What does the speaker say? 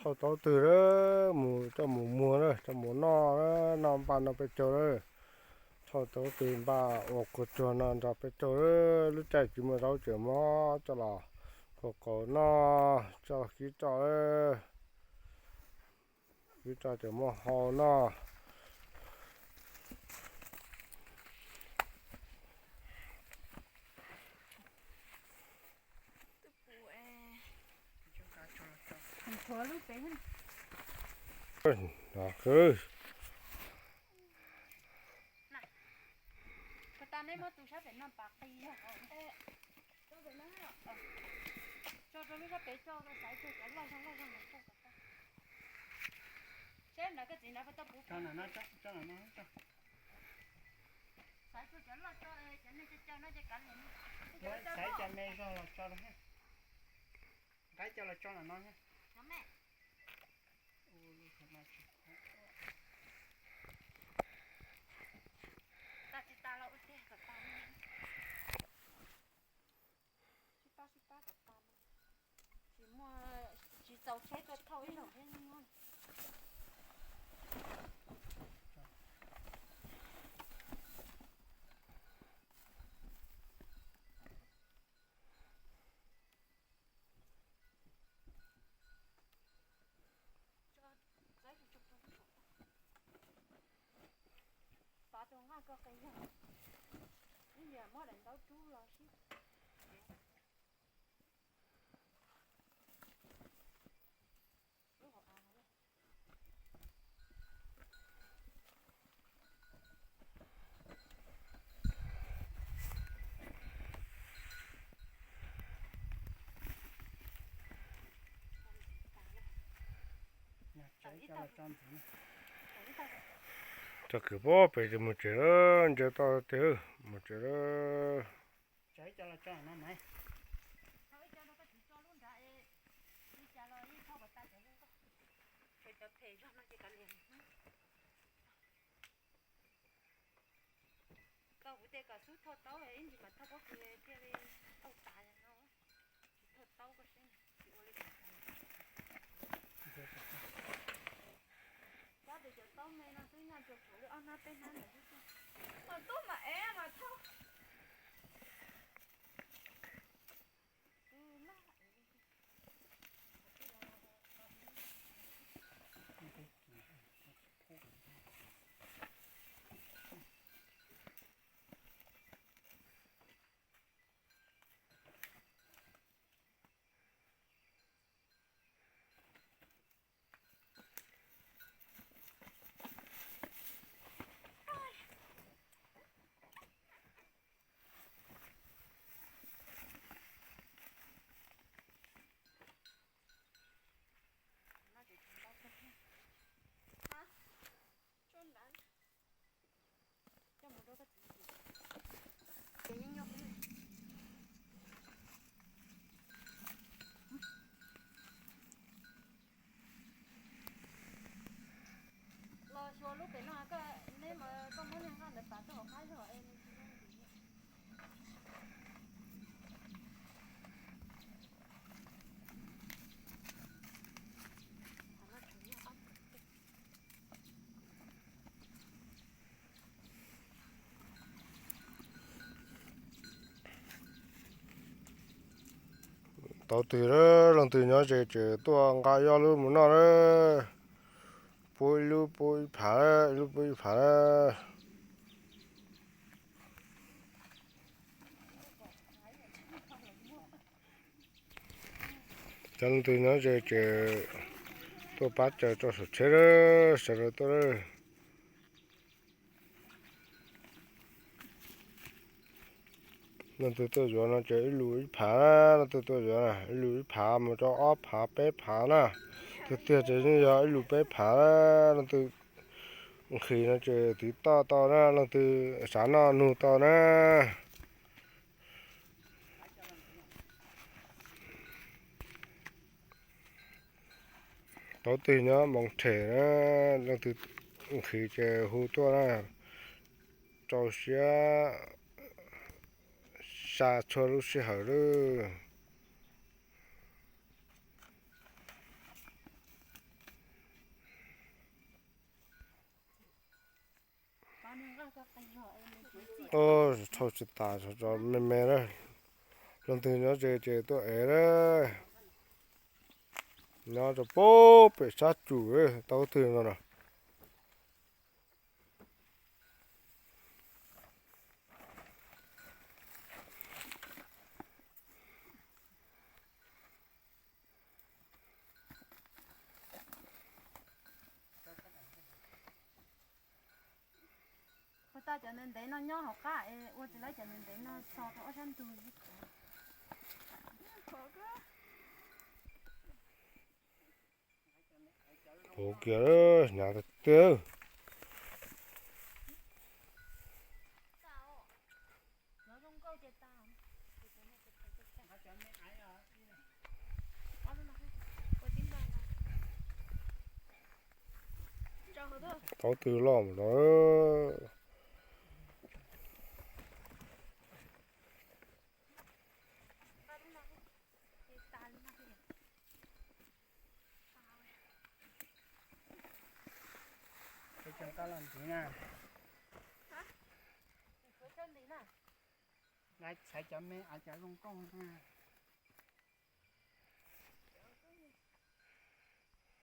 Thauj tau twg lawm, mus coj mus muag lawm, coj mus noj, noj npaj no peb caug lawm. Thauj tau twg npaj ua kua tsuag no nrog peb caug lawm. Lub caij tsis muaj zaub ces muab coj los kua qaus noj, coj los kib roj lawm. Kib roj ces muab hau noj. Puas tas neb muab tus sab pem no pas qis yog hauv ntej. Tso rau lub sab pem, tso xaiv tsuag cov loj zog loj zog ntawd tso kom tau. Seb nrad koj txiv nrad puas tau puv. Xaiv tsuag cov loj tso, cov neeg caw caw no ces kav liam. Xaiv cov me zog los tso rau. Nqaib coj los tso no no. Tas tsis tas los ua tiag kom tas. Sib pab sib pab kom tas, tsis muaj, tsis txaus tsheb tuaj thauj ib zaug thiab nyob. Pav tus nqaj ko qis yog, ib yam muab daim ntaub rub los sib. Txoj kev pob pem ces mus tsev lawm, ncaws toj tiag mus tsev lawm. Tau kuv tias kom xub thauj taub ib ntsis mas thauj pob kws thiaj li tau tas no. Tsis thauj taub koj seb tsis ua li cas. Kab tus cov taub me no xwb nyaj tsuas tshuav li ob hnab peb hnab ntawd xwb. Mas tub mas ev mas thauj. Los xyuas lub pem no, koj, neb mas koj muab niag nqaj ntawd pav rau hauv qab zog es nws tsis zoo ntxiv. Tau twg lawm, leej twg nyob ze ces tuaj nqa ib ob lub mus noj lawm. Pub ib lub pub ib phav, ib lub pub ib phav. Cov leej twg nyob ze ces tuaj pab caw tso saum tsheb lawm, sawv daws tuaj lawm. Leej twg tuaj yuav no ces ib lub ib phav, leej twg tuaj yuav ib lub ib phav mus rau ob phav peb phav na. Tiag tiag ces yeej yog ib lub peb phav, leej twg nqhis no ces tiv toj tau na, leej twg xav noj nug tau na. Tau twg nyob Moos Them na, leej twg nqhis ces hu tuaj na, rau siab xa txhua lub sij hawm lawm. Thauj tsis tas, me me na. Leej twg nyob ze ces tuaj ev na. Nyob rau pem sab cum tau twg no na. Ua tau cov ntev ntev no nyob hauv qab es ua tsis laib cov ntev ntev no tso rau ob sab ntug. Puv kiag, hnyav tiag tiag. Tau twg loj mas no. Txhais cov me, cov zoo nkauj na.